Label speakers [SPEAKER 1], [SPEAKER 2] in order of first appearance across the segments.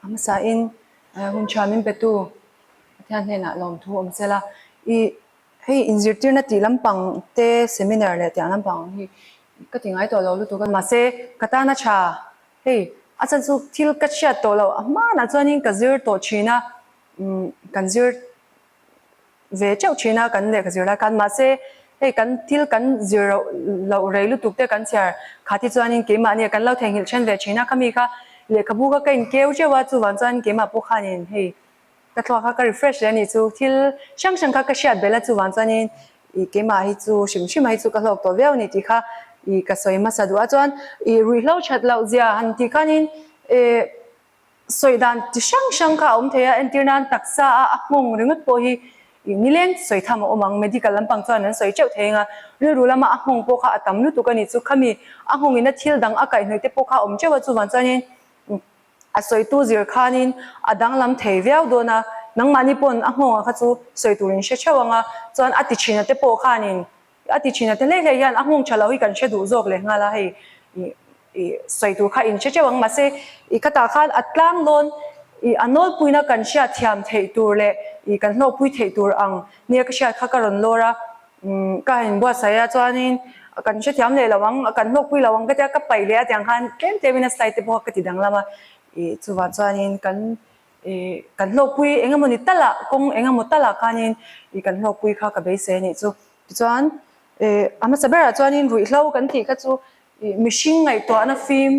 [SPEAKER 1] A hmasain hun tha min petu Pathian hnenah lawmthu awm se la, i hei inzirtirna tih lampang te seminar leh tiang lampang hi ka ti ngai tawh lo lutuk a, mahse ka tana tha hei a chhan chu thil ka hriat tawh loh a hmanah chuanin ka zir tawh thin a, kan zir ve teuh thin a kan lehkha zir lai khan mahse hei kan thil kan zir loh loh rei lutuk te kan chhiar kha ti chuanin keimahni kan lo theihnghilh then ve thin a khami kha lehkhabu kha ka inkeu teuh a chuvang chuan keimah pawh khanin hei ka thluak kha ka refresh leh a nih chu thil hrang hrang kha ka hriat belh a chuvang chuanin ih keimah hi chu hrim hrim hi chu ka hlawk tawh viau a ni tih kha ih ka sawi hmasa duh a chuan ih ruihhlo that loh zia han tih khanin eh Sawi dan chi hrang hrang kha a awm thei a, entir nan taksa a a nghawng ringawt pawh hi nileng sawi tham a awm ang, medical lampang chuan an sawi teuh thei ang a, rilru lama a nghawng pawh kha a tam lutuk a ni chu, khami a nghawngin a thil dang a kaihhnawih te pawh kha a awm teuh a, chuvang chuanin a sawitu zir khanin a danglam thei viau dawn a, nangmahni pawn a nghawngah kha chu sawi turin hre theuh ang a, chuan a ti thin a te pawh khanin A ti thin a, ti hlei hlei hian a nghawng tha lo hi kan hre duh zawk leh nghal a, hei ih ih sawi tur kha in hre teuh ang mahse ih khatah khan a tlang dawn ih a nawlpuina kan hriat thiam theih tur leh ih kan hlawkpui theih tur ang nia ka hriat kha ka rawn lawr a, umm ka han inbuatsaih a chuanin kan hrethiam leh lo ang kan hlawkpui lo ang ka tia ka paih leh a tiang khan tlem tlemin a slide te pawh ka ti danglam a, ih chuvang chuanin kan ih kan hlawkpui eng emawni talah kawng eng emaw talah khanin ih kan hlawkpui kha ka beisei a nih chu. Tichuan, eh, a hmasa berah chuanin ruihhlo kan tih kha chu ih mihring ngaihtuahna fim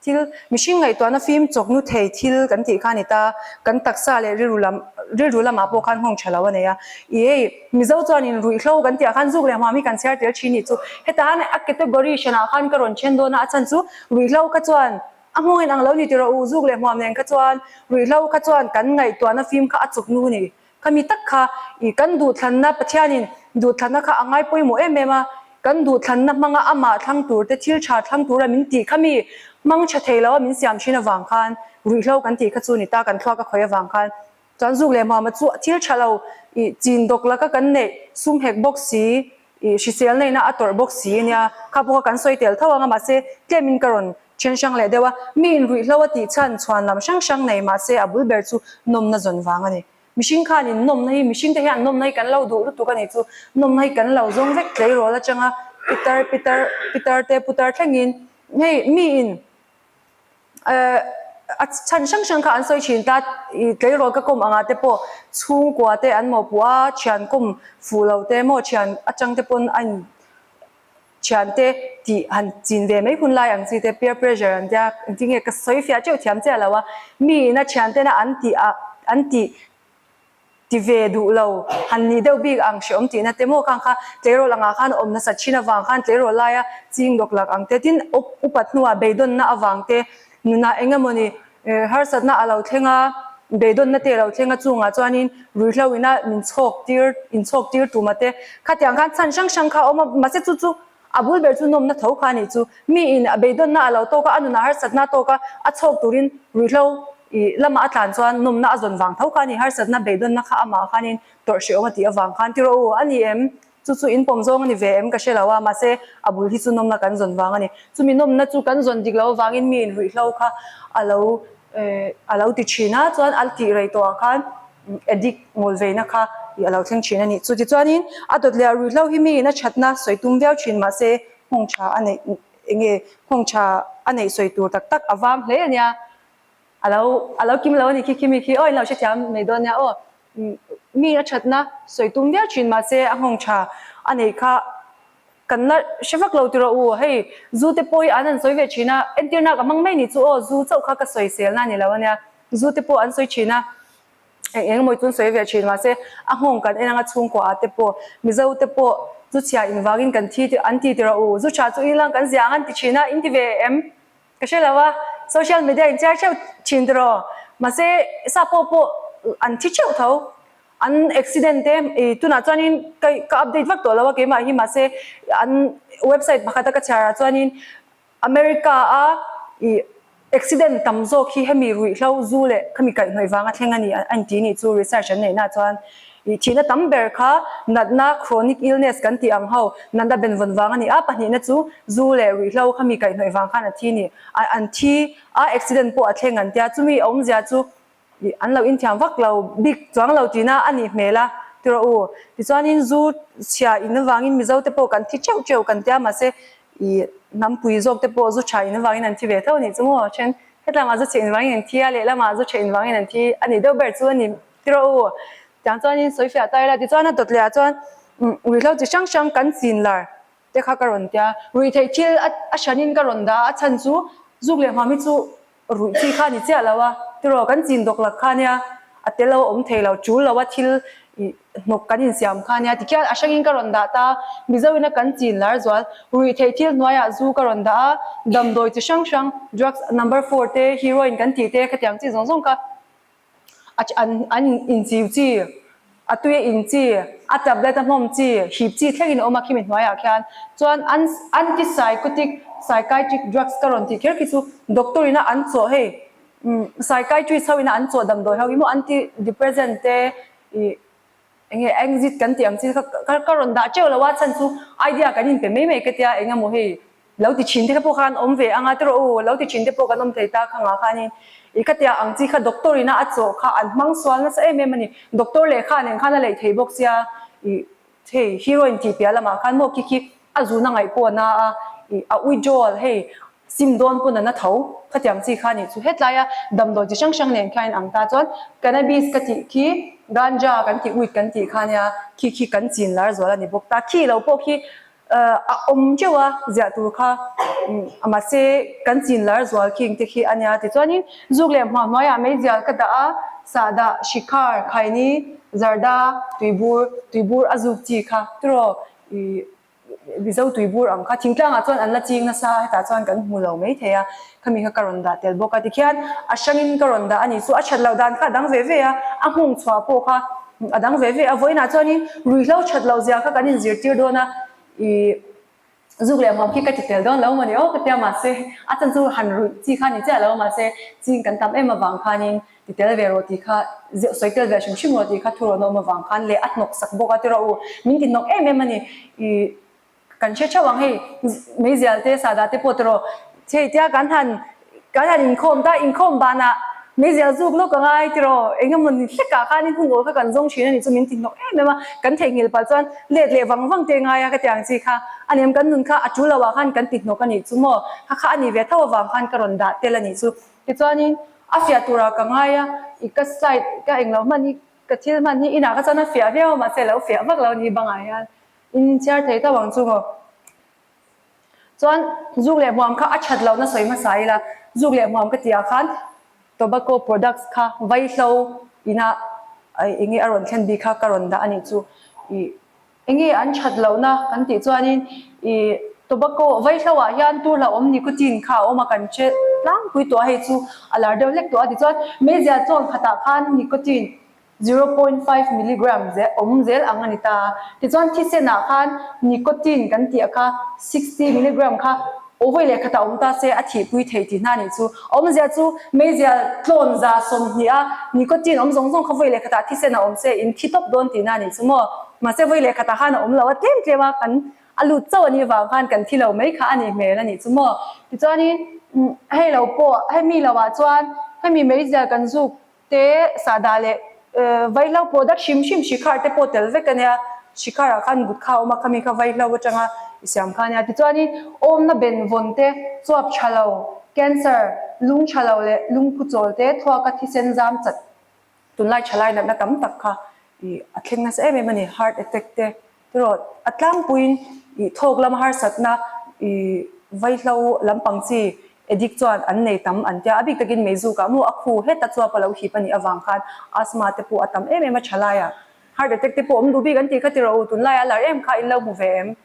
[SPEAKER 1] thil, mihring ngaihtuahna fim chawknu thei thil kan tih kha a ni ta, kan taksa leh rilru lam, rilru lamah pawh khan nghawng tha lo a nei a. Ih hei, Mizo chuanin ruihhlo kan tih ah khan zuk leh hmuam hi kan chhiar tel thin nih chu. Heta han a category hranah khan ka rawn then dawn a, a chhan chu ruihhlo kha chuan a nghawng in ang lo ni tiraw u, zuk leh hmuam nen kha chuan ruihhlo kha chuan kan ngaihtuahna fim kha a chawknu a ni. Khami tak kha i kan duhthlanna, Pathianin duhthlanna kha a ngai pawimawh em em a, kan duhthlanna hmanga amah thlang tur te, thil tha thlang tura min tih kha mi hmang tha thei lo a min siam thin avang khan ruihhlo kan tih kha chu ni ta, kan thluak a khawih avang khan chuan zuk leh hmuama chu thil tha lo i chin dawk laka kan neih sum hek bawk si, i hrisel neihna a tawrh bawk si ania, kha pawh kha kan sawi tel tho ang a mahse tlemin ka rawn then hrang leh deuh a, mi in ruihhlo a tih chhan chhuan lam hrang hrang nei mahse a bul ber chu nawmna zawn vang a ni. Mihring khan in nawmna hi, mihring te hian nawmna hi kan lo duh lutuk a nih chu, nawmna hi kan lo zawng vek tleirawl atanga pitar pitar pitar te putar thlengin hei mi in eh a chhan hrang hrang kha an sawi thin ta ih tleirawl ka kawm angah te pawh chhungkua te an mawhpuh a thian kawm fuh lo te maw thian atang te pawn a in Thiante tih han chin ve mai hun lai ang chi te peer pressure an tia engtin nge ka sawi fiah teuh thiam chiah lo a, mi ina thiantena an tih ah an tih ti ve duh lo han nih deuh bik ang hreawm tihna te maw khang kha tleirawl angah khan awm nasat thin avang khan tleirawl laia ching dawk lak ang te tin upat hnuah beidawnna avang te Nunah eng emawni harsatna a lo thleng a, beidawnna te a lo thleng a, chungah chuanin ruihhlo ina min chhawk tir, inchhawk tir tum a te. Khatiang khan chhan hrang hrang kha a awm a, mahse chu chu a bul ber chu nawmna tho kha a nih chu. Mi in a beidawnna a lo tawk a, a nunah harsatna a tawk a, a chhawk turin ruihhlo ih lamah a tlan chuan nawmna a zawn vang tho kha a ni. Harsatna beidawnna kha amah khanin tawrh hrehawm a tih avang khan ti rawh u, a ni em? Chu chu in pawm zawng a ni ve em ka hre lo a, mahse a bul hi chu nawmna kan zawn vang a ni. Chumi nawmna chu kan zawn dik lo avangin mi in ruihhlo kha a lo a lo ti thin a, chuan a tih rei tawh ah khan addict ngawl veina kha a lo thleng thin a ni. Chu tichuanin a dawt leh a ruihhlo hi mi in a thatna sawi tum viau thin mahse nghawng tha a neih enge nghawng tha a neih sawi tur tak tak a vang hle a nia. A lo a lo kim lo a ni khi khi mi khi aw in lo hrethiam mai dawn nia aw. Mi a thatna sawi tum viau thin mahse a nghawng tha a neih kha kan la hre vak lo tiraw u hei zu te pawh hi an han sawi ve thin a entirna ka hmang mai ni chu aw zu chauh kha ka sawi selna a ni lo ania zu te pawh an sawi thin a eng eng emaw chu an sawi ve thin mahse a nghawng kan en anga chhungkua ah te pawh mizo te pawh zu chhia invangin kan thi an ti tiraw u zu tha chu inlang kan zia ang an ti thin a in ti ve em. Ka hre lo a, social media in chhiar theuh thin tiraw? Mahse sa pawh pawh an thi theuh tho, an accident te i tunah chuanin ka ka update vak tawh lo a keimah hi mahse an website pakhat a ka chhiar ah chuanin America a i accident tam zawk hi hemi ruihhlo zu leh khami kaihhnawih vanga thleng a ni an ti nih chu research an neih na chuan. I thihna tam ber kha natna, chronic illness, kan tih ang ho, natna benvawn vang a ni a, pahnihna chu zu leh ruihhlo kha mi kaihhnawih vang khan a thi ni. An thi a, accident pawh a thleng an tia, chumi a awmzia chu i an lo inthiam vak lo bik chuang lo tihna a nih hmel a, ti rawh u. Tichuanin zu chhia in avangin Mizo te pawh kan thi teuh teuh kan tia, mahse i hnampui zawk te pawh zu tha in avangin an thi ve tho a nih chu maw? Then hetlangah zu chhe in vangin an thi a, lehlamah zu tha in vangin an thi a nih deuh ber chu a ni. Ti rawh u, tiang chuanin sawi fiah ta ila. Tichuan a dawt leh ah chuan ruihhlo chi hrang hrang kan chin lar te kha ka rawn tia. Ruihtheih thil a hranin ka rawn dah a, a chhan chu zuk leh hmuam hi chu ruih chi kha a ni chiah lo a. Ti rawh, kan chin dawk lak kha nia, a tel lo a awm thei lo, tul lo a thil hnawk kan insiam kha nia. Tikhian a hrangin ka rawn dah ta, Mizo ina kan chin lar zual ruihtheih thil hnuaiah zu ka rawn dah a, damdawi chi hrang hrang drugs number four te, heroin kan tih te khatiang chi zawng zawng kha an an inchiu chi, a tui a in chi, a tablet a hmawm chi, hip chi thlengin a awm a khimi hnuaiah khian. Chuan an antipsychotic psychiatric drugs ka rawn tih kher khi chu doctor ina an chawh hei psychiatrist ho ina an chawh damdawi ho hi maw antidepressant te ih Enge exit kan tih ang chi kha ka rawn dah teuh lo a, chhan chu idea kan inpe mai mai ka tia, eng emaw hei lo ti thin te kha pawh khan awm ve ang a tiraw u, lo ti thin te pawh kan awm thei ta kha ngah khanin i ka tia ang chi kha doctor ina a chawh kha an hmang sual nasa em em a ni, doctor lehkha nen khan a leih thei bawk sia i hei heroine tih piah lamah khan maw khi khi a zuna ngaih pawh a na a, i a withdrawal hei Sim dawn pawn a na tho. Khatiang chi kha nih chu hetlaia damdawi chi hrang hrang nen khian ang ta chuan cannabis ka tih khi ganja kan tih weed kan tih kha nia khi khi kan chin lar zual a ni bawk ta. Khi lo pawh khi a awm teuh a ziah tur kha mahse kan chin lar zual khing te khi a nia tichuanin zuk leh hmuah hnuaiah meizial ka dah a sahdah shikhar khaini zarda tuibur tuibur a zuk chi kha tiraw ih Mizo tuibur ang kha thingtlangah chuan an la ching nasa a, hetah chuan kan hmu lo maithei a, khami kha ka rawn dah tel bawk a, tikhian a hrangin ka rawn dah a nih chu a that loh dan kha a dang ve ve a, a nghawng chhuah pawh kha a dang ve ve a, vawiinah chuanin ruihhlo that loh zia kha kan inzirtir dawn a, ih zuk leh hmuam khi ka ti tel dawn lo maw ni aw ka tia mahse a chan chu han ruih chi kha ni chiah lo mahse ching kan tam em avang khanin Ti tel ve rawh tih kha zeuh sawi tel ve hrim hrim rawh tih kha thu rawn awm avang khan leh a hnawk sak bawk a tiraw u min ti hnawk em em a ni i kan hre theuh ang hei meizial te sahdah te pawh tiraw hei tia kan han kan han inkhawm ta inkhawm banah meizial zuk lawk a ngai tiraw eng emaw ni hlekah khan in hun awl kha kan zawng thin a ni chu min ti hnawk em em a kan theihnghilh palh chuan let leh vang vang te ngai a ka ti ang chi kha a nem kan nun kha a tul loh ah khan kan ti hnawk a nih chu maw kha kha a nih ve tho avang khan ka rawn dah tel a nih chu. Tichuanin a fiah turah ka ngai a, i ka slide ka englo hman hi ka thil hman hi inah ka chuan a fiah viau a mahse a lo fiah vak lo ni bangah hian in chhiar thei tho ang chu maw. Chuan zuk leh hmuam kha a that lohna sawi hmasa ila, zuk leh hmuam ka tih ah khan tobacco products kha vaihlo ina enge a rawn thlen bik kha ka rawn dah a nih chu i Enge an that lohna kan tih chuanin i tobacco vaihlo ah hian tur hlauhawm nicotine kha a awm a kan hre tlangpui tawh a hei chu a lar deuh hlek tawh a tichuan meizial chawn khatah khan nicotine 0.5 milligram zel awm zel ang a ni ta a tichuan thisen ah khan nicotine kan tih kha 60 milligram kha aw vawi leh khatah awm ta se a thihpui thei tih hna nih chu a awmzia chu meizial tlawn za 20 a nicotine awm zawng zawng kha vawi leh khatah thisen a awm se in thi tawp dawn tih hna nih chu maw. Mahse vawi leh khatah khan a awm lo a, tlem tlem a kan a lut chauh a nih vang khan kan thi lo mai kha a nih hmel a nih chu maw. Tichuanin hei lo pawh hemi lo ah chuan hemi meizial kan zuk te sahdah leh vaihlo product hrim hrim shikhar te pawh tel vek a nia, shikhar ah khan gut kha a awm a khami kha vaihlo atanga i siam kha a nia. Tichuanin awmna benvawn te chuap tha lo, cancer, lung tha lo leh lungphu chawl te thluaka thisen zam chat Tunlai thalai natna tam tak kha ih a thleng nasa em em a ni, heart attack te erawh a tlangpuiin ih thawk lama harsatna ih vaihlo lampang chi addict chuan an nei tam an tia, a bik takin meizukah maw a khu heta chuap a lo hip a nih avang khan asthma te pawh a tam em em a thalaiah heart attack te pawh awm duh bik an tih kha tiraw u, tunlai a lar em kha in lo hmu ve em?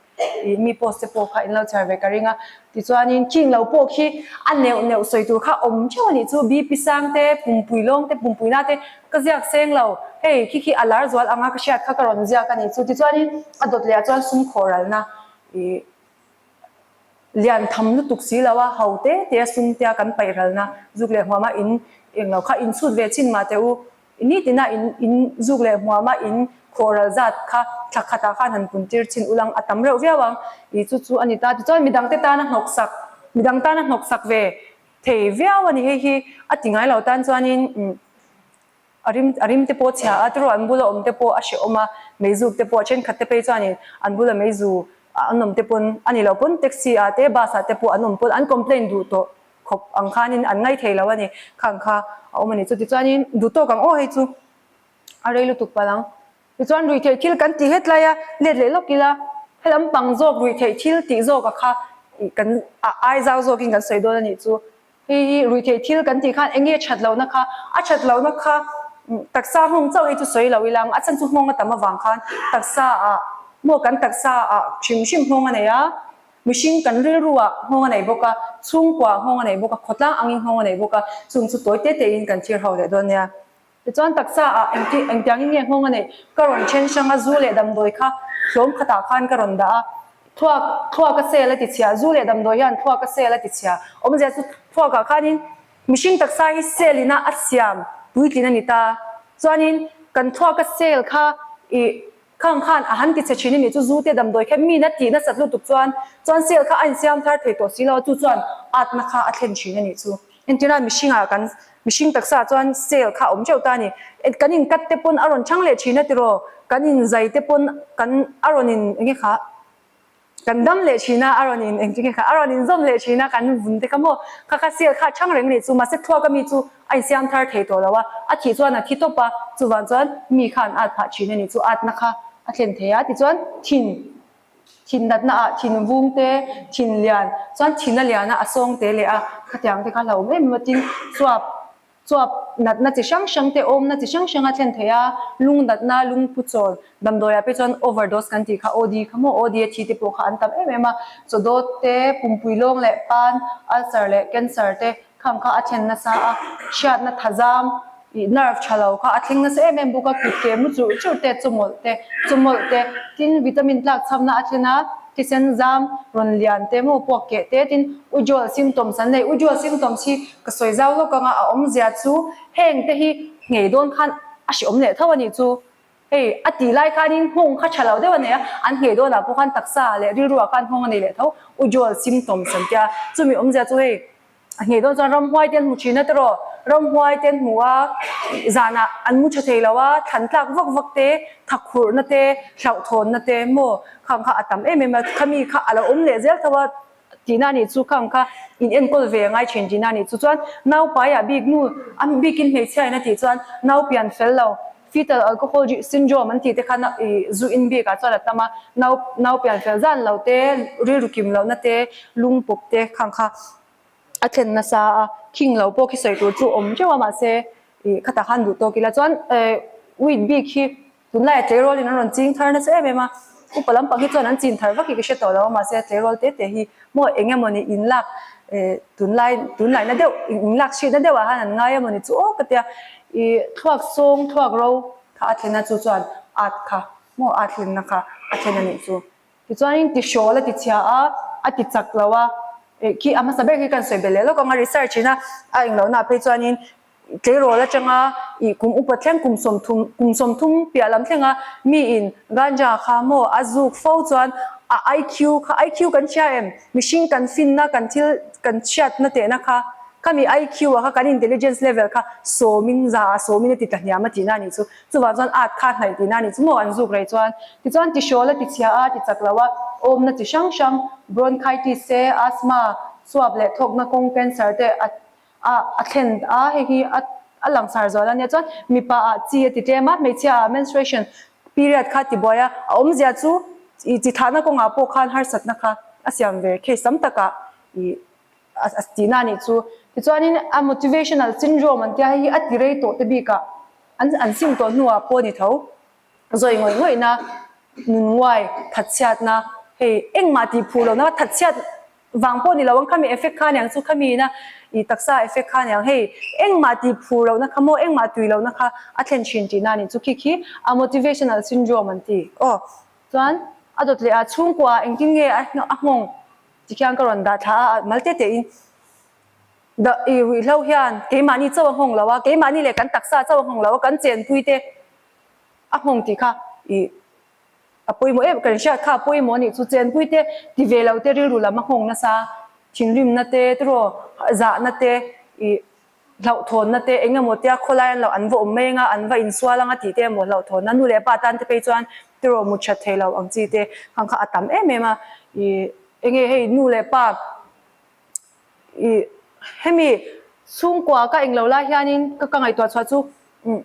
[SPEAKER 1] Ih mi post te pawh kha in lo chhiar ve ka ring a, tichuanin khing lo pawh khi a neuh neuh sawi tur kha awm theuh a nih chu, BP sang te, pumpui lawng te, pumpui na te ka ziak seng lo, hei khi khi a lar zual ang a ka hriat kha ka rawn ziak a nih chu, tichuanin a dawt leh ah chuan sum khawh ralna ih lian tham lutuk si lo a, ho te te a sum tia kan paih ralna zuk leh hmuam a in englo kha in chhut ve chin mah teh u, Nitina in in zuk leh hmuam a in Khawhral zat kha thla khatah khan han pun tir chin ulang a tam reuh viau ang i chu chu a ni ta. Tichuan midangte tana hnawksak, midang tana hnawksak ve thei viau a ni. Hei hi a ti ngai lo tan chuanin a rim a rim te pawh chhia a, tiraw an bula awm te pawh a hrehawm a, meizuk te pawh thenkhat te phei chuanin an bula meizu an awm te pawn a ni lo pawn taxi ah te bus ah te pawh an awm pawn an complain duh tawh khawp ang khanin an ngai thei lo a ni. Khang kha a awm a ni. Chutichuanin duh tawk ang aw hei chu. A rei lutuk palh ang. Tichuan ruihtheih thil kan tih het lai a, let leh lawk ila, helam pang zawk ruihtheih thil tih zawk a kha kan a ai zau zawkin kan sawi dawn a nih chu. Hei hi ruihtheih thil kan tih khan eng nge that lohna kha, a that lohna kha taksa nghawng chauh hi chu sawi lo ila ang, a chhan chu nghawng a tam avang khan taksa ah maw kan taksa ah hrim hrim nghawng a nei a, mihring kan rilru ah nghawng a nei bawk a, chhungkua nghawng a nei bawk a, khawtlang angin nghawng a nei bawk a, chung chu tawi te te in kan thlir ho leh dawn nia. Tichuan taksa ah engti engtiangin nge nghawng a neih? Ka rawn then hrang a, zu leh damdawi kha hlawm khatah khan ka rawn dah a, thluak thluak a sel a ti chhia, zu leh damdawi hian thluak a sel a ti chhia. Awmzia chu thluakah khanin mihring taksa hi sel ina a siam puitlin a ni ta. Chuanin kan thluak a sel kha ih Khang khan a han ti chhe thin a nih chu zu te damdawi kha mi na tih nasat lutuk chuan chuan sel kha a insiam thar thei tawh si lo a chu chuan atna kha a thlen thin a nih chu. Entirna mihringah kan mihring taksa ah chuan sel kha a awm teuh ta a ni. Kan in cut te pawn a rawn chhang leh thin a tiraw kan in zai te pawn kan a rawn in enge kha Kan dam leh thin a, a rawn in engtin nge kha, a rawn inzawm leh thin a, kan vun te kha maw, kha kha sel kha a chhang reng nih chu, mahse thluak a mi chu a insiam thar thei tawh lo a, a thih chuan a thi tawp a, chuvang chuan mi khan at phah thin a nih chu, atna kha a thlen thei a, tichuan thin, thin natna ah thin vung te, thin lian, chuan thin a lian a, a sawng te leh a, khatiang te kha hlauhawm em em a, tin chuap Chuap natna chi hrang hrang te awmna chi hrang hrang a thlen thei a, lung natna, lungpu chawl, damdawiah pawh chuan overdose kan tih kha, OD kha maw, OD a thi te pawh kha an tam em em a, chawdawt te, pumpui lawng leh pan, ulcer leh cancer te khang kha a thlen nasa a, hriatna thazam, ih nerve tha lo kha a thleng nasa em em bawk a, kut ke mu churh churh te, chawmawlh te, chawmawlh te, tin vitamin tlak chhamna a thlen a, thisen zam rawn lian te maw puak keh te, tin usual symptoms an nei, usual symptoms hi Ka sawi zau lawk anga a awmzia chu heng te hi nghei dawn khan a hreawm leh tho a nih chu. Hei a tih lai khanin nghawng kha tha lo deuh a nei a, an nghei dawnah pawh khan taksa leh rilruah khan nghawng a nei leh tho. Usual symptoms an tia. Chumi awmzia chu hei a nghei dawn chuan ramhuai te an hmu thin a tiraw, ramhuai te an hmu a, zanah an mu tha thei lo a, thlan tlak vak vak te, thakhurhna te, hlauhthawnna te maw khang kha a tam em em a, khami kha a lo awm leh zel tho a. Tihna a nih chu khang kha in enkawl ve a ngai thin tihna a nih chu. Chuan naupaiah bik nu a bikin hmeichhia in a tih chuan nau pian fel lo, fetal alcohol syndrome an tih te kha ih zu in bikah chuan a tam a, nau nau pian fel zan lo te, rilru kim lohna te, lung pawp te khang kha a thlen nasa a, khing lo pawh khi sawi tur chu awm teuh a mahse ih khatah khan duh tawk ila chuan eh weed bik hi Tunlaiah tleirawl in an rawn ching thar nasa em em a, upa lampang hi chuan an chin thar vak hi ka hre tawh lo a, mahse tleirawl te te hi maw eng emawni in lak eh tunlai tunlaihna deuh in lak hritna deuh ah khan an ngai emawni chu aw ka tia ih thluak sawng thluak ro kha a thlen a chu chuan at kha maw at hlimna kha a thlen a nih chu. Tichuanin ti hrawl a ti chhia a, a ti chak lo a, eh khi a hmasa ber khi kan sawi belh leh lawk ang a research in a a englohna ah phei chuanin Tleirawl atanga ih kum upa thleng kum sawmthum kum 30 piah lam thlenga mi in ganja kha maw a zuk fo chuan a IQ kha IQ kan hria em? Mihring kan finna kan thil kan hriatna tehna kha khami IQ ah kha kan intelligence level kha sawmin za ah sawmin a ti ta hniam a tihna a nih chu. Chuvang chuan at kha hnaih tihna a nih chu maw an zuk rei chuan. Tichuan tihrawl a tichhia a tichak lo a awmna chi hrang hrang bronchitis te asthma chuap leh thawkna kawng cancer te a a a thlen a, hei hi a a langsar zual a nia chuan mipa ah chi a ti tlem a, hmeichhia ah menstruation period kha ti buai a, a awmzia chu ih chi thahna kawngah pawh khan harsatna kha a siam ve case tam takah ih a a tihna a nih chu. Tichuanin a motivational syndrome an tia hei hi a ti rei tawh te bikah an an sim tawh hnuah pawh a ni tho. Zawi ngawih ngawihna, nun nguai, thatchhiatna, hei engmah tih phuh lohna thatchhiat Vang pawh ni lo ang khami effect kha aniang chu khami ina ih taksa effect kha aniang hei engmah tih phur lohna kha maw engmah tui lohna kha a thlen thin tihna a nih chu khi khi a motivational syndrome an ti aw chuan a dawt leh a chhungkua ah engtin nge a a nghawng ti khian ka rawn dah thla a mal te te in dah ih ruihhlo hian keimahni chauh a nghawng lo a keimahni leh kan taksa chauh a nghawng lo a kan chenpui te a nghawng tih kha. I a pawimawh em kan hriat kha a pawimawh a nih chu chenpui te ti ve lo te rilru lam a nghawng nasa thinrimna te tiraw zahna te ih hlauhthawnna te eng emaw tia khawlai an lo an va awm mai anga an va insual anga tih te emaw hlauhthawnna nu leh pa tan te phei chuan tiraw mut that thei lo ang chi te khang kha a tam em em a ih enge hei nu leh pa ih hemi chhungkua ka englo lai hianin ka ka ngaihtuah chhuah chu umm.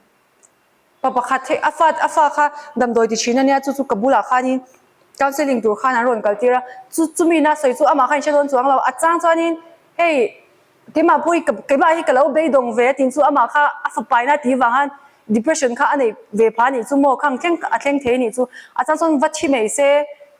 [SPEAKER 1] Pa pakhat hi a fa a fa kha damdawi ti thin a nia chu chu ka bulah khanin counselling tur khan an rawn kal tir a chu chumi na sawi chu amah kha in hre dawn chuang lo a chang chuanin hei keimah pawh hi keimah hi ka lo beidawng ve a tin chu amah kha a fapaina tih vang khan depression kha a neih ve phah a nih chu maw khang thleng a thleng thei a nih chu a chang chuan va thi mai se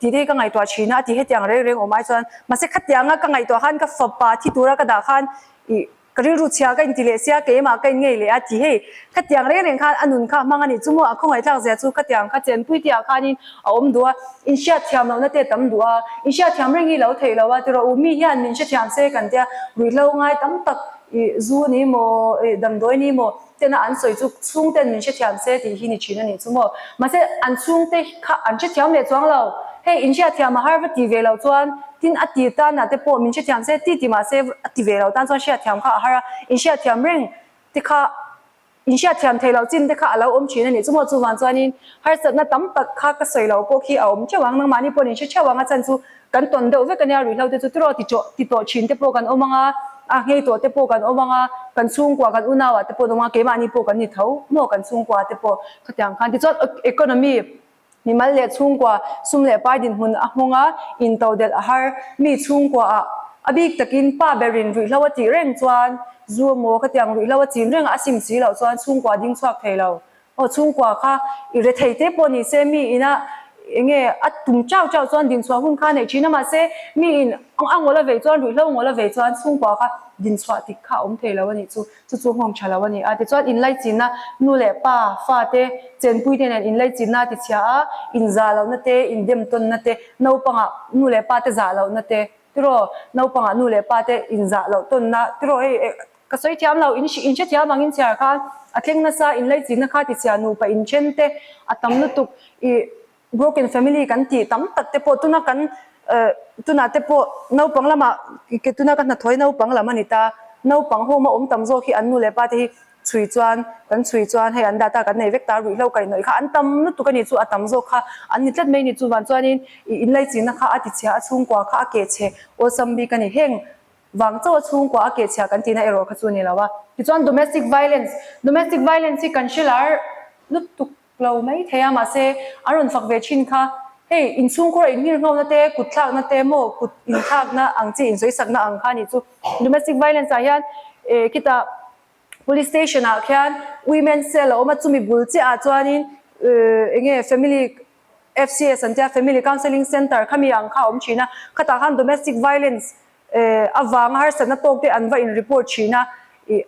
[SPEAKER 1] tih te hi ka ngaihtuah thin a a ti hetiang reng reng awm ai chuan mahse khatianga ka ngaihtuah khan ka fapa thi tura ka dah khan ih Ka rilru chhia ka inti leh sia, keimah ka inngei leh a ti hei. Khatiang reng reng khan a nun kha a hmang a nih chu maw? A khawngaihthlak zia chu khatiang kha chenpui tih ah khanin a awm duh a, inhriatthiam lohna te tam duh a, inhriatthiam reng hi lo theih lo a tiraw u mi hian min hrethiam se kan tia ruihhlo ngai tam tak ih zu ni maw ih damdawi ni maw tena an sawi chu chhungten min hrethiam se tih hi ni thin a nih chu maw? Mahse an chhungte kha an hrethiam leh chuang lo. Hei inhriatthiam a har va ti ve loh chuan tin a ti tanah te pawh min hrethiam se ti ti mahse a ti ve loh tan chuan hriatthiam kha a har a, inhriatthiam reng te kha inhriatthiam theih loh chin te kha a lo awm thin a nih chu maw chuvang chuanin harsatna tam tak kha ka sawi loh pawh khi a awm theuh ang nangmahni pawhin in hre theuh ang a chan chu kan tawn deuh vek a nia ruihhlo te chu tiraw ti tawh ti tawh thin te pawh kan awm ang a, a nghei tawh te pawh kan awm ang a, kan chhungkua kan unauah te pawh an awm ang a keimahni pawh kan ni tho maw kan chhungkua te pawh khatiang khan tichuan economy Mimal leh chhungkua sum leh pai dinhmun a nghawng a, intodelh a har. Mi chhungkuaah a bik takin pa berin ruihhlo a tih reng chuan zu maw khatiang ruihhlo a chin reng a, a sim si loh chuan chhungkua ding chhuak thei lo. Aw chhungkua kha i re thei te pawh ni se mi ina enge a tum chau chau chuan dinchhuah hun kha a neih thin a mahse mi in a ngawl a vei chuan ruihhlo ngawl a vei chuan chhungkua kha dinchhuah tik kha a awm thei lo a nih chu. Chu chu nghawng tha lo a ni a, tichuan inlaichinna nu leh pa, fate, chenpuite nen inlaichinna a tichhia a, inzah lohna te, indemtawnna te, naupangah nu leh pa te zah lohna te, tiraw, naupangah nu leh pa te inzah loh tawnna, tiraw hei ka sawi thiam lo, in inhrethiam ang inchhiar khan a thleng nasa, inlaichinna kha tichhia nupa inthen te a tam lutuk ih Broken family kan tih tam tak te pawh tuna kan tunah te pawh naupang lamah tuna ka hnathawih naupang lam a ni ta, naupang home a awm tam zawk hi an nu leh pa te hi chhui chuan kan chhui chuan hei an data kan nei vek ta ruihhlo kaihhnawih kha an tam lutuk a ni chu a tam zawk kha an ni tlat mai ni chuvang chuanin ih inlaichinna kha a tichhia a chhungkua kha a kehchhe awlsam bik a ni heng vang chauh a chhungkua a kehchhia kan tihna erawh kha chu a ni lo a tichuan domestic violence domestic violence hi kan hre lar lutuk Lo mai thei a, mahse an rawn fak ve thin kha, hei inchhungkhur a inhir nghawna te, kut thlakna te maw, kut inthlakna ang chi insawisakna ang kha nih chu. Domestic violence ah hian eh khitah police station ah khian women cell a awm a, chumi bul chiah ah chuanin eh enge family FCS an tia family counselling centre khami ang kha a awm thin a, khatah khan domestic violence eh avanga harsatna tawk te an va in report thin a, ih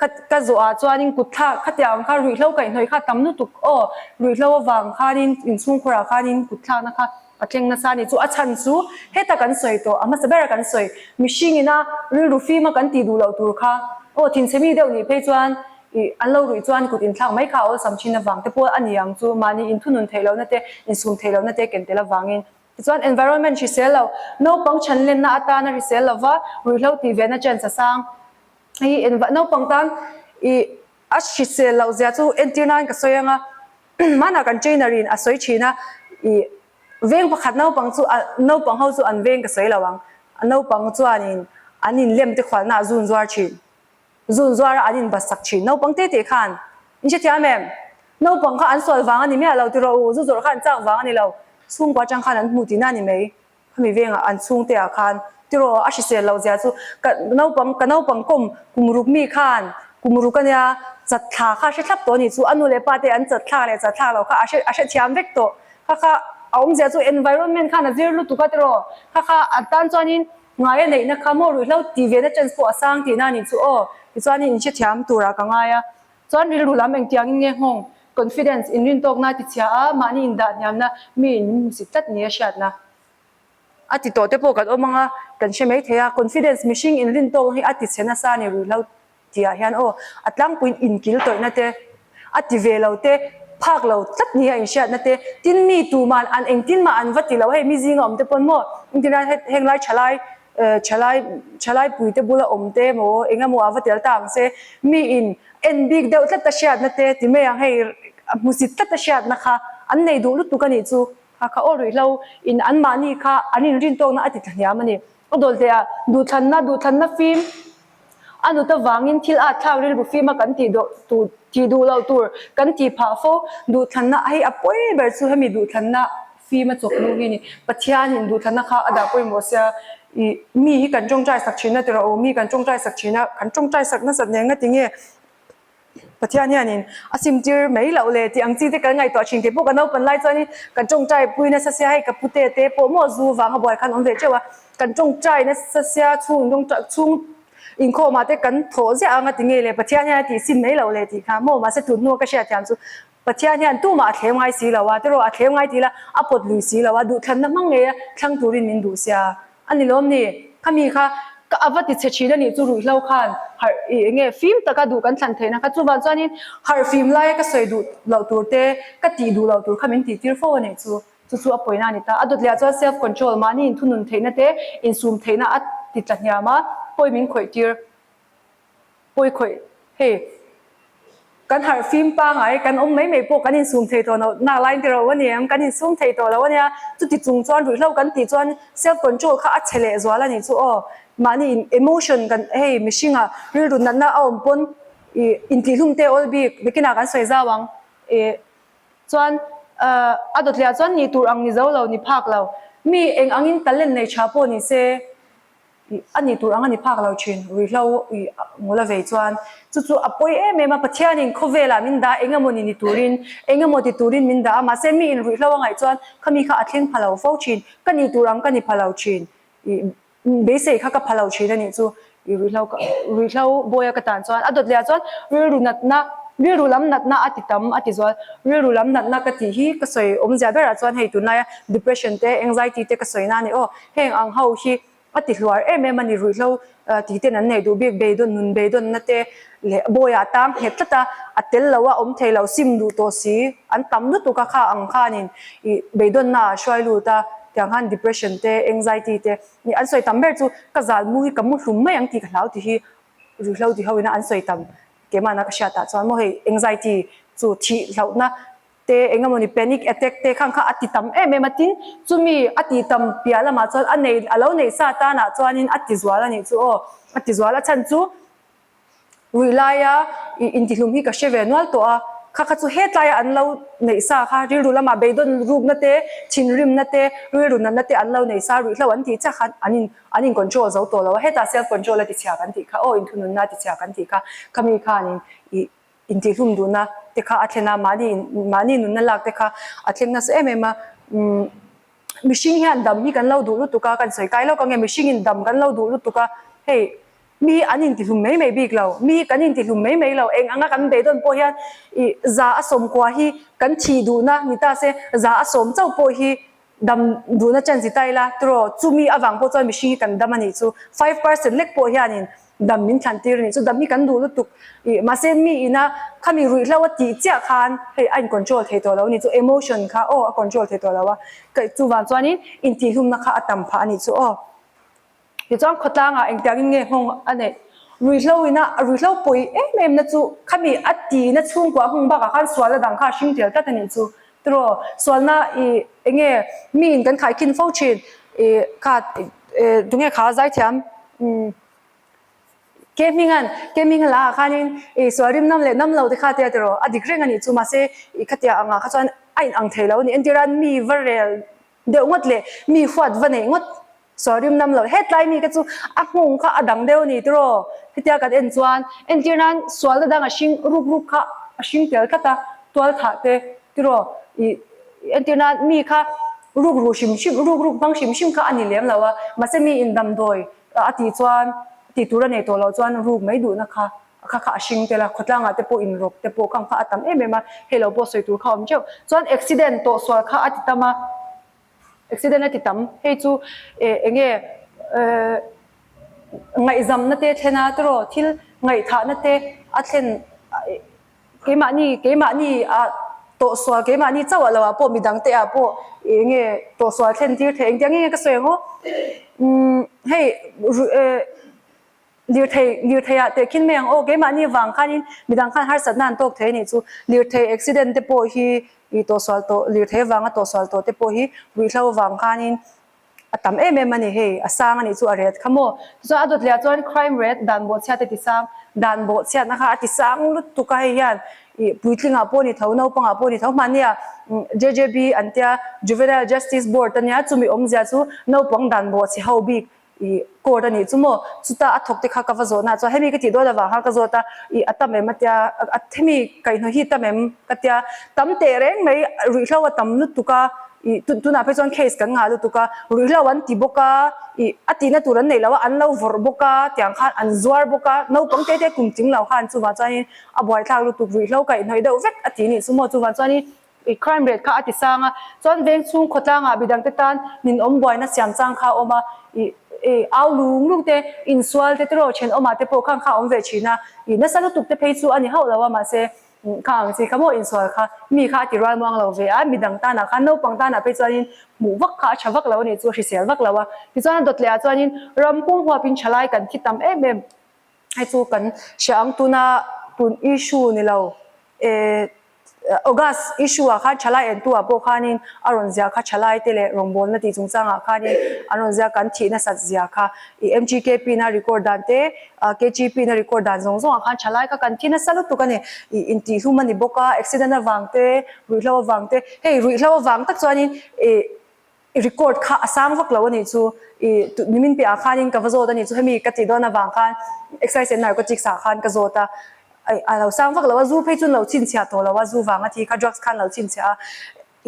[SPEAKER 1] Ka ka zawhah chuanin kut thlak khatiang ang kha ruihhlo kaihhnawih kha tam lutuk aw, ruihhlo avang khanin inchhungkhurah khanin kut thlakna kha a thleng nasa a ni chu a chhan chu heta kan sawi tawh a hmasa bera kan sawi mihring ina rilru fima kan tih duh loh tur kha aw thinchhe mi deuh nih phei chuan ih an lo ruih chuan kut inthlak mai kha a awlsam thin avang te pawh a ni ang chu mahni inthunun theih lohna te insum theih lohna te ken tel avangin Tichuan environment hrisel lo naupang chhanlenna atana hrisel lova ruihhlo tih vehna chance a sang. Hei naupang tan ih a hrisel loh zia chu entir nan ka sawi ang a, hmanah kan trainer in a sawi thin a, ih veng pakhat naupang chu a naupang ho chu an veng ka sawi lo ang, a naupang chuanin an inlem te khualna ah zun zuar thin, zun zuar a an inbasak thin naupang te teh khan in hrethiam em? Naupang kha an sual vang a ni miah lo tiraw u, zu zawrh kha an chak vang a ni lo, chhungkua atang khan an hmu tihna a ni mai. Khami vengah an chhungte ah khan tiraw a hrisel loh zia chu ka naupang ka naupang kawm kum ruk mi khan kum ruk ania chat thla kha a hre thlap tawh a nih chu a nu leh pa te an chat thlak leh chat thlak loh kha a hre a hrethiam vek tawh kha kha a awmzia chu environment khan a zir lutuk a tiraw kha kha a tan chuanin ngai a neihna kha maw ruihhlo tih ve na chance pawh a sang tihna a nih chu aw tichuanin inhrethiam turah ka ngai a chuan rilru lam engtiangin nge nghawng Confidence, inrintawkna a tichhia a, mahni indah hniamna, mi in min hmusit tlat ni a hriatna. A ti tawh te pawh kan awm ang a, kan hre mai thei a, confidence, mihring inrintawkna hi a tichhe nasa a ni ruihhlo tihah hian aw, a tlangpuiin inkil tawihna te, a ti ve lo te. phak lo tlat nia inhriatna te, tin mi tuman an engtin mah an va ti lo, hei mi zinga awm te pawn maw engtin heng lai thalai thalai thalai pui te bula awm te maw eng emaw a va tel ta ang se, mi in en bik deuh tlat a hriatna te ti mai ang hei hmusit tlat a hriatna kha an nei duh lutuk a nih chu kha kha aw ruihhlo in anmahni kha an inrintawkna a ti thlahniam a ni. A dawlh ah duhthlanna duhthlanna fim a nut avangin thil at thlak rilru fima kan tih duh tur tih duh loh tur kan tih phah fo. Duhthlanna hei a pawi ber chu hemi duhthlanna fim a chawp lu hi a ni. Pathianin duhthlanna kha a dah pawimawh sia ih mi hi kan tawngtai sak thin a ti rawh u, mi kan tawngtai sak thin a, kan tawngtai sak nasat nen nga tinge Pathian hianin a simtir mai loh le tih ang chi te kan ngaihtuah thin. Keipawh ka naupan lai chuanin kan tawngtai pui nasa sia hei ka pute te pawh maw zu vanga buai khan awm ve teuh a, kan tawngtai nasa sia chhung tawngtai chhung inkhawmah te kan thawh ziah anga ti nge le Pathian hian a tih sim mai loh le tih kha maw mahse tun hnua ka hriatthiam chu Pathian hian tumah a thlem ngai si lo a, tiraw a thlem ngai ti ila a pawt lui si lo a, duhthlanna hmang ngei a thlang turin min duh sia a ni lawm ni? Khami kha ka a va ti chhe thin a nih chu ruihhlo khan harh i eng nge fim taka duh kan thlan theihna kha chuvang chuanin harh fim laia ka sawi duh loh tur te ka tih duh loh tur kha min tih tir fo a nih chu chu chu a pawina a ni ta. A dawt leh ah chuan self control mahni inthunun theihna te insum theihna a ti tla hniam a, pawi min khawih tir. Pawi khawih, hei kan harh fim pangai kan awm mai mai pawh kan insum thei tawh loh nak lai tiro a ni em, kan insum thei tawh lo a nia, chuti chung chuan ruihhlo kan tih chuan self control kha a chhe leh zual a nih chu aw, mahni in emotion kan hei mihringah rilru natna a awm pawn ih intihhlum te awl bik nakinah kan sawi zau ang ih chuan a dawtliah chuan nih tur ang ni zo lo ni phak lo mi eng angin talent nei tha pawh ni se. Ih a nih tur ang a ni phak lo thin, ruihhlo ih ngul a vei chuan chu chu a pawi em em a, Pathianin khawvelah min dah eng emaw ni ni turin, eng emaw ti turin min dah a, mahse mi in ruihhlo a ngaih chuan khami kha a thleng pha lo fo thin, ka nih tur ang ka ni pha lo thin, ih beisei kha ka pha lo thin a nih chu, ih ruihhlo ka ruihhlo bawi a ka tan chuan a dawt leh ah chuan rilru natna rilru lam natna a ti tam a ti zual, rilru lam natna ka tih hi ka sawi awmzia berah chuan hei tunlaia depression te anxiety te ka sawi na a ni aw, heng ang ho hi A ti hluar em em a ni, ruihhlo ti ten an neih duh bik beidawn nun beidawnna te leh bawiah tang nghet tlat a, a tel lo a awm thei lo sim duh tawh si an tam lutuk a kha ang khanin ih beidawnna ah hruai lut a tiang khan depression te anxiety te ih an sawi tam ber chu ka zal mu hi ka mu hlum mai ang tih ka hlau ti hi ruihhlo ti ho ina an sawi tam keimahna ka hriat ah chuan maw hei anxiety chu thih hlauhna te eng emawni panic attack te khang kha a ti tam em em a tin chumi a tih tam piah lamah chuan a nei a lo neih sa tanah chuanin a ti zual a nih chu aw a ti zual a chhan chu ruih laia ih intihlum hi ka hre ve nual tawh a kha kha chu hetlaia an lo neih sa kha rilru lamah beidawn rukna te thinrimna te rilru natna te an lo nei sa ruihhlo an tih chiah khan an in an in control zo tawh lo a hetah self control a ti chhia kan tih kha aw inthununna a ti chhia kan tih kha khami khanin ih Intihhlum duhna te kha a thlen a, mahni mahni nunna lak te kha a thleng nasa em em a. Umm mihring hian dam hi kan lo duh lutuk a, kan sawi kai lawk ange mihringin dam kan lo duh lutuk a, hei mi hi an intihlum mai mai bik lo, mi hi kan intihlum mai mai lo, eng anga kan beidawn pawh hian ih za a sawmkua hi kan thih duhna ni ta se, za a sawm chauh pawh hi Dam duhna chance i ta ila tiraw chumi avang pawh chuan mihring hi kan dam a nih chu 5% lek pawh hianin dam min thlan tir a nih chu dam hi kan duh lutuk ih mahse mi ina khami ruihhlo a tih chiah khan hei a in control thei tawh lo a nih chu emotion kha aw a control thei tawh lo a chuvang chuanin intihhlumna kha a tam phah a nih chu aw. Tichuan khawtlangah engtiangin nge nghawng a neih? Ruihhlo ina ruihhlo pawi em em na chu khami a tihna chhungkua a hmung bakah khan sualna dang kha a hring tel tlat a nih chu. Tiraw, sualna ih enge mi in kan khaikhin fo thin ih kha tunge kha zaithiam umm ke hmingan ke hming hla ah khanin ih sual rim nam leh nam lo te kha tia tiraw a dik reng a nih chu mahse ih khatia angah kha chuan a in ang thei lo a ni. Entir a mi va rel deuh ngawt leh mi huat va neih ngawt sawi rim nam lo hetlai mi kha chu a nghawng kha a dang deuh a ni tiraw hetia kan en chuan entir nan sualna dang a hring ruk ruk kha a hring tel tlat a tual thah te tiraw ih entir nan mi kha ruk ru hrim hrim ruk ruk hmang hrim hrim kha a ni lem lo a mahse mi in damdawi a tih chuan tih tur a nei tawh loh chuan ruk mai duhna kha kha kha a hring tel a, khawtlangah te pawh inrawk te pawh khang kha a tam em em a, hei lo pawh sawi tur kha a awm teuh. Chuan accident tawh sual kha a ti tam a, accident a ti tam, hei chu eh eng nge eh ngaihzamna te thlen a tiraw thil ngaihthahna te a thlen keimahni keimahni ah. Tawhsual keimahni chauh ah lo ah pawh midang te ah pawh eng nge tawhsual thlen tir theih engtiang nge ka sawi ang aw. Umm hei lirthei lirthei ah teh khin mai ang aw keimahni vang khanin midang khan harsatna an tawk thei a nih chu. Lirthei accident te pawh hi ih tawhsual tawh lirthei avanga tawhsual tawh te pawh hi ruihhlo avang khanin A tam em em a ni hei, a sang a nih chu a ret kha maw? Tichuan a dawt leh ah chuan crime rate dan bawhchhiat a ti sang, dan bawhchhiatna kha a ti sang lutuk a hei hian ih puitling ah pawh a ni tho, naupang ah pawh a ni tho, hmanni ah JJB an tia Juvenile Justice Board a nia, chumi awmzia chu naupang dan bawhchhe ho bik ih court a nih chu maw? Chuta a thawk te kha ka va zawhna ah chuan hemi ka tih dawn avang khan ka zawt a, ih a tam em a tia, a hemi kaihhnawh hi tam em ka tia, tam teh reng mai ruihhlo a tam lutuk a, Ih tunah phei chuan case kan ngah lutuk a, ruihhlo an ti bawk a, ih a tihna tur an neih lo a, an lo vawrh bawk a, tiang khan an zuar bawk a, naupang te te kum tling lo khan chuvang chuanin a buaithlak lutuk ruihhlo kaihhnawih deuh vek a ti nih chu maw, chuvang chuanin ih crime rate kha a ti sang a, chuan veng chhung khawtlangah midangte tan ninawm buaina siam chang kha a awm a, ih ih au lung lung te, insual te tiraw thenawmah te pawh khan kha a awm ve thin a, ih nasa lutuk te phei chu a ni hauh lo a mahse Kha ang chi kha maw insual kha mi kha a ti rual muang lo ve a, midang tanah khan naupang tanah phei chuanin hmuh vak kha a tha vak lo a nih chu a hrisel vak lo a. Tichuan a dawt leh ah chuanin ram pum huapin thalai kan thi tam em em hei chu kan hria ang tuna tun issue ni lo eh August issue ah khan thalai entu ah pawh khanin a rawn ziah kha thalai te leh rawngbawlna tih chungchangah khanin an rawn ziah kan thih nasat zia kha ih MGKP na record dan te KGP na record dan zawng zawngah khan thalai kha kan thi nasa lutuk a ni. Ih intihhlum a ni bawk a, accident avang te, ruihhlo avang te, hei ruihhlo avang tak chuanin ih record kha a sang vak lo a nih chu. Ih nimin piahah khanin ka va zawt a nih chu, hemi ka tih dawn avang khan excise and narcotics ah khan ka zawt a, a lo sang vak lo a, zu phei chu an lo chhinchhiah tawh lo a, zu vanga thi kha drugs khan lo chhinchhiah a,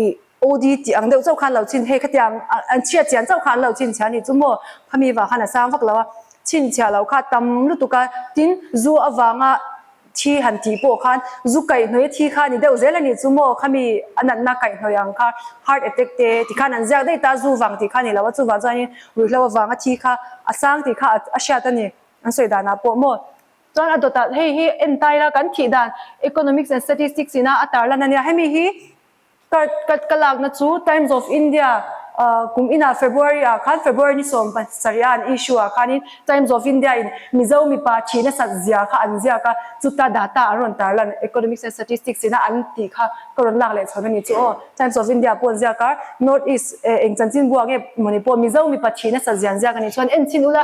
[SPEAKER 1] ih OD tih ang deuh chauh khan lo chhin hei khatiang an chhiat chian chauh khan an lo chhin chhia a nih chu maw khami vang khan a sang vak lo a chhin chhia lo kha tam lutuk a tin zu avanga thi han tih pawh khan zu kaihhnawih a thi kha a ni deuh zel a nih chu maw khami a natna kaihhnawih ang kha heart attack te ti khan an ziak daih ta zu vang tih kha a ni lo a chuvang chuanin ruihhlo avanga thi kha a sang tih kha a hriat a ni an sawi danah pawh maw. Chuan a dawtah hei hi en tai kan thih dan economics and statistics ina a tarlan a nia hemi hi Ka ka lakna chu Times of India kum inah February ah khan February ni 17 a an issue ah khanin Times of India in Mizo mipa thih nasat zia kha an ziak a, chuta data an rawn tarlan Economics and Statistics ina an tih kha ka rawn lak leh chhawn a ni chu aw. Times of India pawh an ziak a, North East eng chanchin buah nge mawni pawh Mizo mipa thih nasat zia an ziak a ni chuan en chhin ula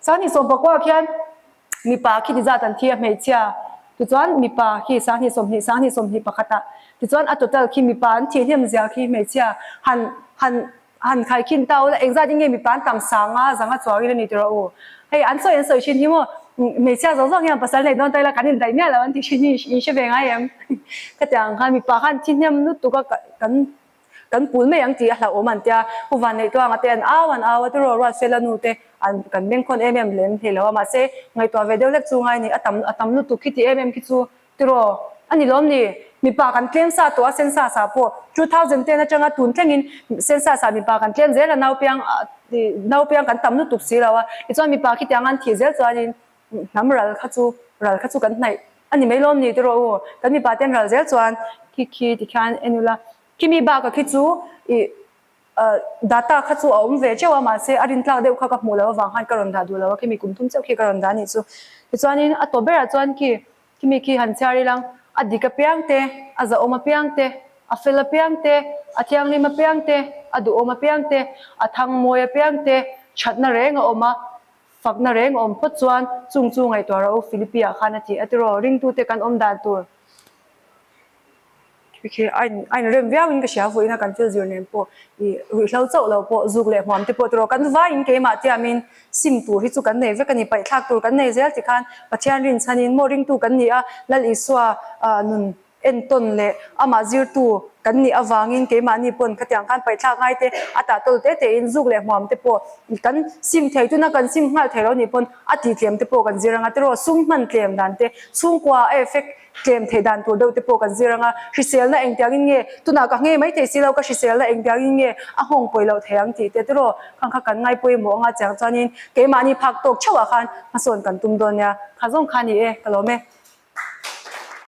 [SPEAKER 1] Sanghnih 19 khian Mipa khi ti zat an thi a hmeichhia tichuan mipa khi 20 20 20 21 ah tichuan a total khi mipa an thih hnem zia khi hmeichhia han han han khai khin ta ula engzat in nge mipa an tam sang a zanga chuang in a ni tiraw u hei an sawi an sawi thin hi maw hmeichhia zawng zawng hian pasal nei dawn ta ila kan indaih miah lo an ti thin hi in hre ve ngai em khatiang khan mipa khan thi hnem lutuk a kan Kan pul mai ang tih a hlauhawm an tia, Pu Vanneihtuanga te an au an au a, tiraw Ruatfela nu te an kan bengkhawn em em lem thei lo a, mahse ngaihtuah ve deuh hlek chu ngai ni, a tam a tam lutuk khi ti em em khi chu tiraw a ni lawm ni, mipa kan tlem sa tawh a sensa sa pawh 2010 atanga tun thlengin sensa sa mipa kan tlem zel a naupiang naupiang kan tam lutuk si lo a, tichuan mipa khitiang an thih zel chuanin hnam ral kha chu ral kha chu kan hnaih a ni mai lawm ni tiraw u, kan mipa te an ral zel chuan khi khi tikhian en ula Khimi bakah khi chu ih data kha chu a awm ve teuh a mahse a rintlak deuh kha ka hmuh loh avang khan ka rawn dah duh lo a khimi kum thum chauh khi ka rawn dah a nih chu. Tichuanin a tawp berah chuan khi khimi khi han chhiar ilang a dik apiang te, a zahawm apiang te, a fel apiang te, a thianghlim apiang te, a duhawm apiang te, a thang mawi apiang te, thatna reng a awm a, fakna reng a awm phawt chuan chung chu ngaihtuah rawh u Philippi ah khan a ti a tiraw ringtute kan awm dan tur. Khi a in a inrem viau in ka hria vawiin a kan thil zir nen pawh ih ruihhlo chauh lo pawh zuk leh hmuam te pawh tiraw kan vaiin keimah tiamin sim tur hi chu kan nei vek a ni paihthlak tur kan nei zel tikhan Pathian rinchhanin maw ringtu kan ni a Lal Isua ah nun entawn leh amah zirtu kan nih avangin keimahni pawn khatiang khan paihthlak ngai te a tah tawl te tein zuk leh hmuam te pawh kan sim thei tuna kan sim nghal thei lo nih pawn a tih tlem te pawh kan zir anga tiraw sum hman tlem dan te chhungkua a effect Tlem theih dan tur deuh te pawh kan zir ang a, hriselna engtiangin nge tunah ka nghei mai thei si lo, ka hriselna engtiangin nge a nghawng pawi loh thei ang tih te tiraw khang kha kan ngai pawimawh ang a, chiang chuanin keimahni phak tawk theuhah khan hmasawn kan tum dawn nia, kha zawng kha ni e, ka lawm e.